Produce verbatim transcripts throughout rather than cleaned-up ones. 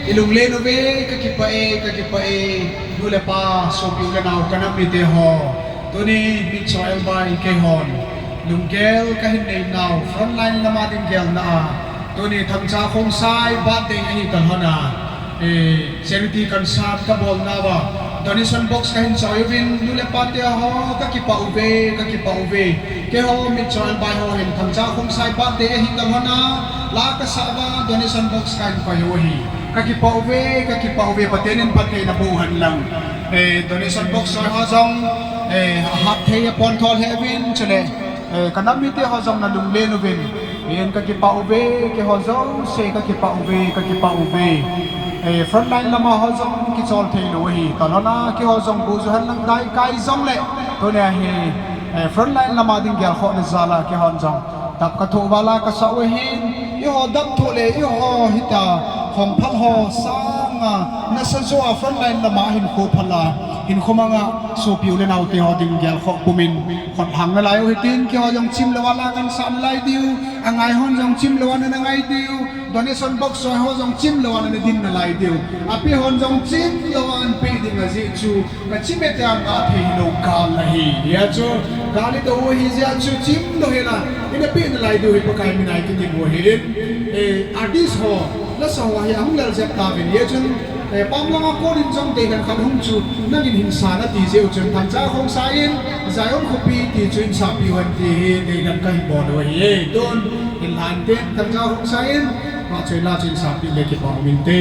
Ilunglen uve, kakipah e, kakipah e, nu le pa, sopi u le nao, kanam mite ho. Tuni, Mitcho Elbai keihon lunggel kahin neinau, frontline lama ding gelna a. Tuni, Thangcha Khongsai birthday ahi talhon a. Eh, charity concert kabolnauva donation box kahin choi uvin, nu le pa te ho, kakipah uve, kakipah uve. Keiho Mitcho Elbai ho hin Thangcha Khongsai birthday ahi talhon a, la kasah uva donation box kahin koi u ahi. Kakipah uve, kakipah uve, Pathen in phatthei naboh hen lang. Eh, donation box choi ho jong, eh, ahat thei a pon thol hih uvin, chule eh, kanam mite ho jong nalunglen uvin. Ken kakipah uve, keiho jouse kakipah uve, kakipah uve. Eh, frontline lama ho jong kichol thei lou ahi. Talhon a keiho jong bu ju hen lang dai kai jongle. Tuni ahi, eh, frontline lama ding gelkhohna jal a keihon jong dap kathoh uva la kasah u ahin. Eiho dap thoh le, eiho hita, hongphal ho sanga, nasa jo a frontline lama hinkho phal a, hinkho mang a, sopi u le nao te ho ding gelkhoh pumin. Khut hang nalai u hitin, keiho jong chim lou a la kahin sah nalai diu, angai hon jong chim lou a nana ngai diu, donation box choi ho jong chim lou a nana din nalai diu, ape hon jong chim lou a anpe ding ajeh chu, kachim e tia ngah thei hilou gal ahi. Hijeh chun, gal ito u ahi jeh chun chim lou hel a, ina pe nalai diu hi Pakai mina ikitem u ahin, eh, artist ho, lasa ho hi ahung lel jep tauvin, hijeh chun, eh, pam langa konin jong deidan khat hung chu, nangin hin sa nati jeh u chun, Thangcha Khongsai in, Zion khopi ti chu hin sapi u hen ti hi, deidan kahin bol u ahi, tun, hin lan tin, Thangcha Khongsai in, ma choi la chu hin sapi le kipah um inte.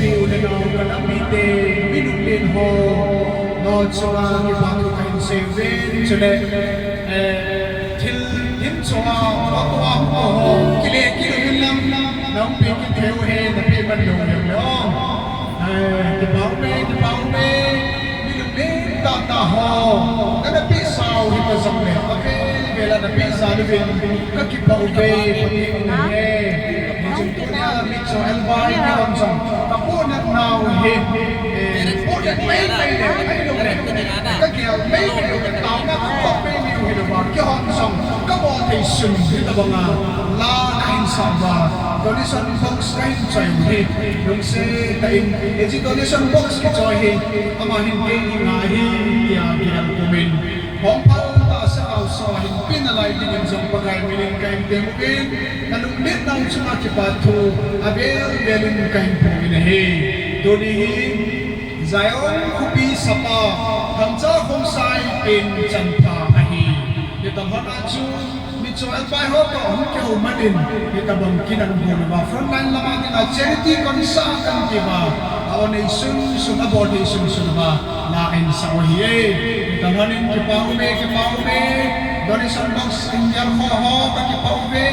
U le nao ka nam mite, mi lunglen ho, nangho chunga kipa thu kahin seiuvin, chule, eh, thil, thil chunga, photo a hung ho, kile kit uvin lang, na umpi kit thei u ahi, na peh man lou u ahi. Eh, kipa ume, kipa ume, mi lunglen tah tah ho, kana pehsau hi ta jongle, avel vel a na peh jal uvin, ka kipa uve, ka ti u ahi. Hichun tunia Mitcho Elbai kihon jong, ka pohnat nau hi, eh, pohnat mei mei le, ahilouleh, ka gel mei mei u, ka taona ka khop mei mei u hilouva, kihon jong, ka bol thei sun, hitobanga, la kahin sah uva, donation box kahin choi u hi, lungset tah in, hiche donation box kichoi hi, ama hin kei hi ngai hi, tia gel pum in. Hong phat tah a sakhao so hin peh nalai dingin jong Pakai minin kahin tem uvin, na lunglet nau chunga kipa thu avel vel in kahin phong in ahi. Tuni hi Zion khopi sapa Thangcha Khongsai pen chanpha ahi. Hitia hon a chu Mitcho Elbai ho toh hung kihou man in, hitobang kin ana bol uva, frontline lama dinga charity concert ana ti uva, a-o nei sun sun, abol thei sun sun uva, la ahin sah u ahi e. Hitia hon in kipa ume, kipa ume, donation box in gelkhoh ho, ka kipa uve,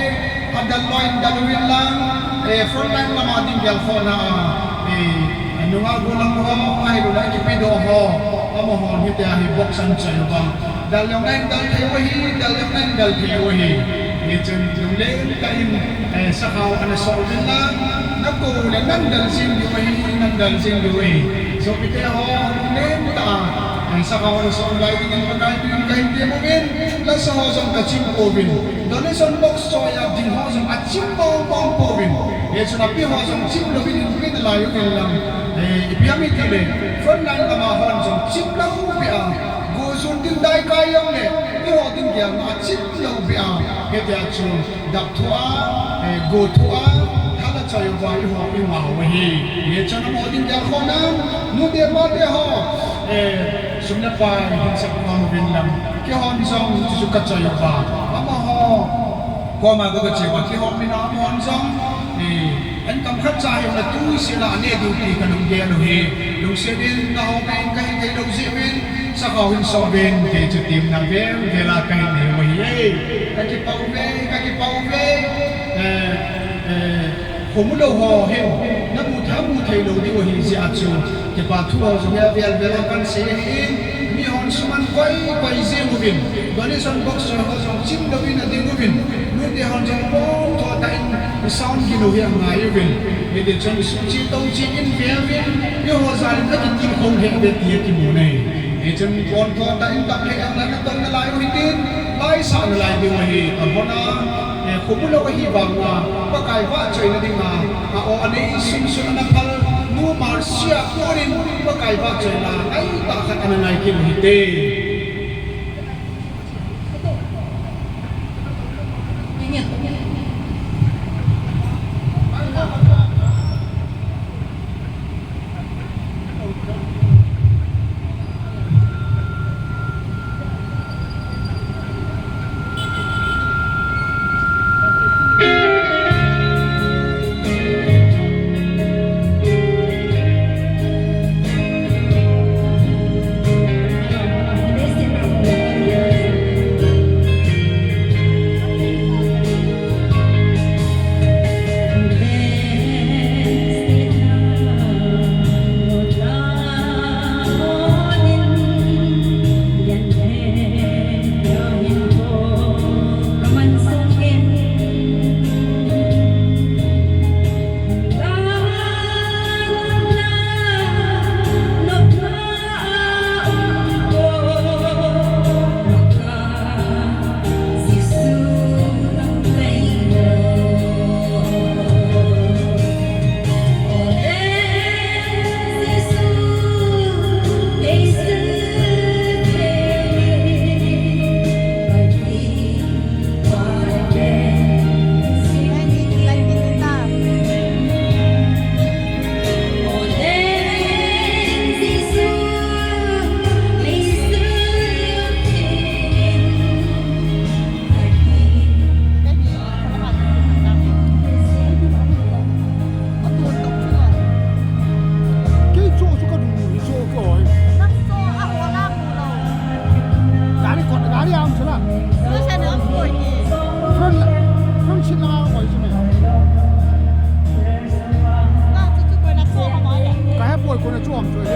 adel lou in del uvin lang, eh, frontline lama ding gelkhohna a, eh, nunga gollhang ho, ahilouleh kipedoh ho, amahon hitia hi box ana choi uva. Del jong nahin del thei u ahi, del jong nahin del thei u ahi. Hichun lunglen tah in, eh, sakhao ana so uvin lang, na kou le nan del jing diu ahi, nan del jing diu ahi. Sopite ho, lunglen tah a, eh, sakhao ana so nalai dingin Pakai minin kahin tem uvin, lasa ho jong kachim pouvin. Donation box choi a ding ho jong achim mong mong pouvin. Hichun api ho jong chim louvin in peh nalai uvin lang. Eh, ipi ham itile, frontline lama hon jong chim lou beh a, go jun ding daikai jong le, eiho ding gelna a chim lou beh a, hitia chu dap thu a, eh, go thu a, thal achoi uva eiho i ngah u ahi. Hichun amaho ding gelkhohna, nute pate ho, eh, sum le pai hin sap khom uvin lang, keihon jong chu kachoi uva, amaho koma ka, kache uva, kihoupi na amahon jong, eh, an kam khat cha hijongle tuiset a ane diu ti kalunggel u ahi. Lungset in nahoupi in kahin thei lou jeh uvin, sakhao hin so uvin, kei chu temna vel vel a kahin nei u ahi e. Ka kipa uve, ka kipa uve. Eh, eh, Khomu lou ho hin, namu thei, mu thei lou diu ahi jeh a chu, kipa thu ho jong hi avel vel a kahin sei ahin, mihon sum ana koi koi jing uvin, donation box ho jong chim louvin ading uvin, nute hon jong pontho tah in i sound gin u hi angai uvin, hiti chun i sum che to che in ve uvin, eiho jal in akitilkhou lheh uve ti akimu ahi. Hichun pontho tah in tah lheh a la natong nalai u hitin, laisah nalai diu ahi, ahon a, eh, khomu lou ahi vanga, Pakai vahchoina dinga, a-o anei sunsun ana phal, Nu Marcia Paul in Pakai vahchoina ngaitah khat ana ngai kit u hite. Om chu